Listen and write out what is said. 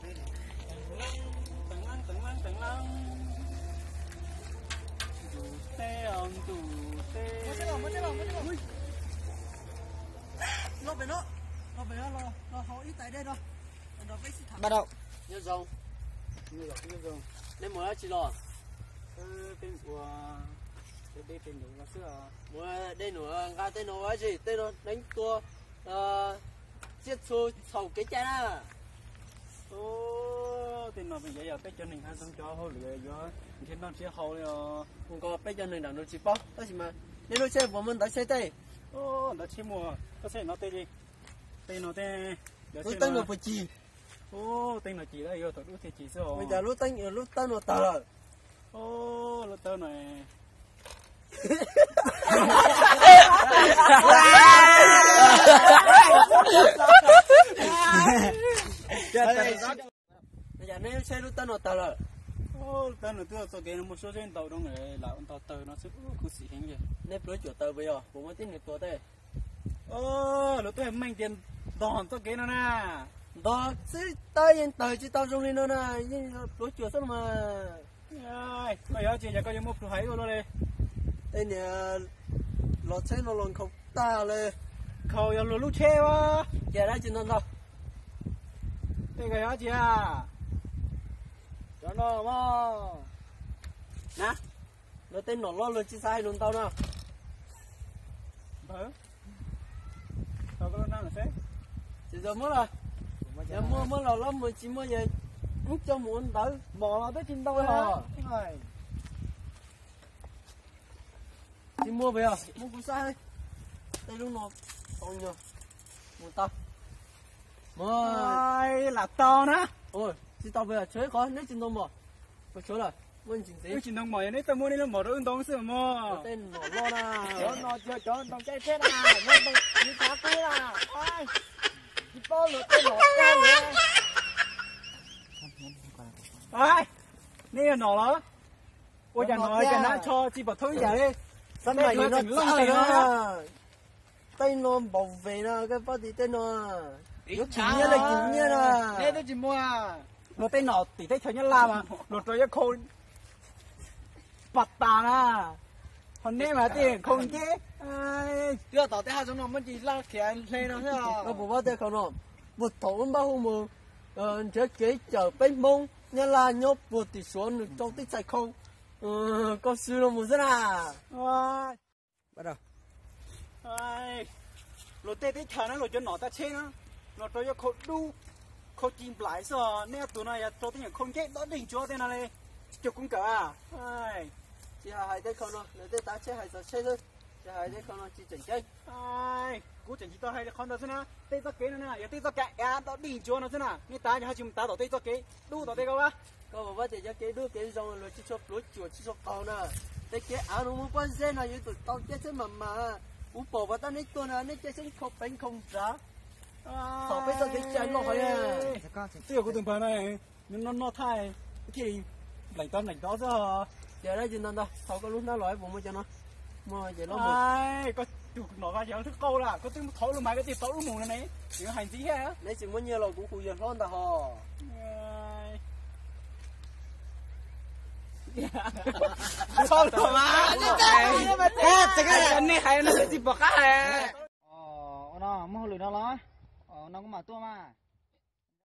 Teev leej, teev leej, teev leej. Ntus teb os, ntus teb. Los pem no, los pem no, los, los hauv ib tais dej no. Nyob zoo. Nyob zoo. Nej mus dab tsi los? Peb mus ua dej, peb mus ua xwb. Mus dej num nqa tej no ua dab tsi? Tej no neeb tua, tsiaj txhu txhaum kev cai na. Tej no yog peb cov neeg hav zoov cov hauj lwm yuav nrhiav noj nrhiav haus li os. Ua nkaus peb cov neeg nram no tsis paub, tab sis mas nej lub tsheb puas muaj ntawv tsheb tej? Ntawv tsheb muaj, koj saib no tej li. Tej no tej, lub teeb no puas cig? Tej no cig lawm, yog thaum dub thiaj cig xwb os. Cas lub teeb, lub tawb no tawg lawm. Lub tawb no Yog neb lub tsheb lub tawb no tawg lawm. Lub tawb no twb txoj kev no muaj suab zeb ntau rau lam ntog tawg no xwb, khuv xim heev li. Nej pluav cuam tawm puas yog puas muaj tib neeg tuag tej? Luag twb meej tias ntog txoj kev no na. Ntog xwb tab yeej tawg tsis tau zoo li no na, yeej pluav cuam xwb los mas. Koj yog tsis, yog koj yuav muaj plhus hais ua luaj li. Tej niag los tsheb no los nkhaus tag li. Nkhaus yog luag lub tsheb a. Ces dab tsi ntog ntog. Tej koj yog tsis a? Cov no mas. Na, luag tej nom loj luag tsis xav hais lus ntau no. Tsis tau muab los, yog muaj muab los los mus, tsis muaj yog ib co mus ua ntawv. Mos los twb tsis ntau os. Tsis muaj puas yog? Muab kuv saib. Tej lub no tau nyuag mus tau. Lam tau na. Tsis tau puas yog? Tshuav ib qhov neb tsis ntoo mos. Puas tshuav lawm? Muaj ntsis ntxiv. Wb tsis ntoo mos, yog neb tau muab neb lub mos rau wb ntoo xwb mos. Tej nom loj na. Cov no yog cov ntoo caij tsheb na, neb ntoo tsis txhav qub na. Tsis paub luag tej nom tag li. Neb yog nom los? Ua cas nom cas nab tsho tsis pom thoob ib yam li. Xab mais no tseem looj tseem no. Tej no npaum ves no, koj paub tias tej no yuav kim nyiab li kim nyiab na. Neb twb tsis muaj. Luag tej nom tim teb chaws Nyab Laj mas luag rau yuav khau pas tas na. Ho neb mas tej khau nceb. Twb tom tej hav zoov no muab ncig laj khiav hle no xwb. Koj puas paub tej khau no? Puag thaum ub npaj hu mus nrhiav kev cawm peb Hmoob Nyab Laj nyob puag tim Suav nws rau tej txhais khau. Koj xwb los mus xwb na. Luag tej teb chaws na luag cov nom tag tsheb na, luag rau yuav khau dub, khau ci nplaim xwb. Neb ob tug no yog rau tej nyuam khau nceb dob dej ntsuav tej no li, tsis cuag kub kawm a. Tsis hais tej khau no, lawv tej tav tsheb hais txog tsheb xwb, tsis hais tej khau no tsis tseem ceeb. Kuv tseem tsis tau hais li qhov ntawd xwb na, tej txoj kev no na yog tej txoj kev av dob dej ntsuav no xwb na, nej tav ces ho tsis mus tav tom tej txoj kev dub tom tej ko a. Koj puas paub tias cov kev dub kev zoo luag tsis tshua pluav cuam tsis tshua qaug na. Tej kev av no muaj pob zeb no yuav tsum tau caij tsheb mas mas. Kuv pom pas tab neb tuaj na neb caij tsheb khau peev khau nrad. Thaum peb txoj kev cai loj heev. Twb yog kuv tus npawg no, nws noj noj thaij thiaj li npleem tod npleem tod xwb. Ces dab tsi ntau ntau, thov koj lub hnab los puas muaj cov no. Muaj ces los mus. Koj tus nom vaj yog twb qau lawm, koj twb thov lub mas koj twb thov lub mus no ne, tseem hais ntxiv thiab. Neb tsis muab nyiaj los kuv hu yawg hlob ntag hos. Txhob luag mas. Nej hais no tsis pom qab hais. Ua no muaj hauj lwm no los? No kuv mam tuaj mas.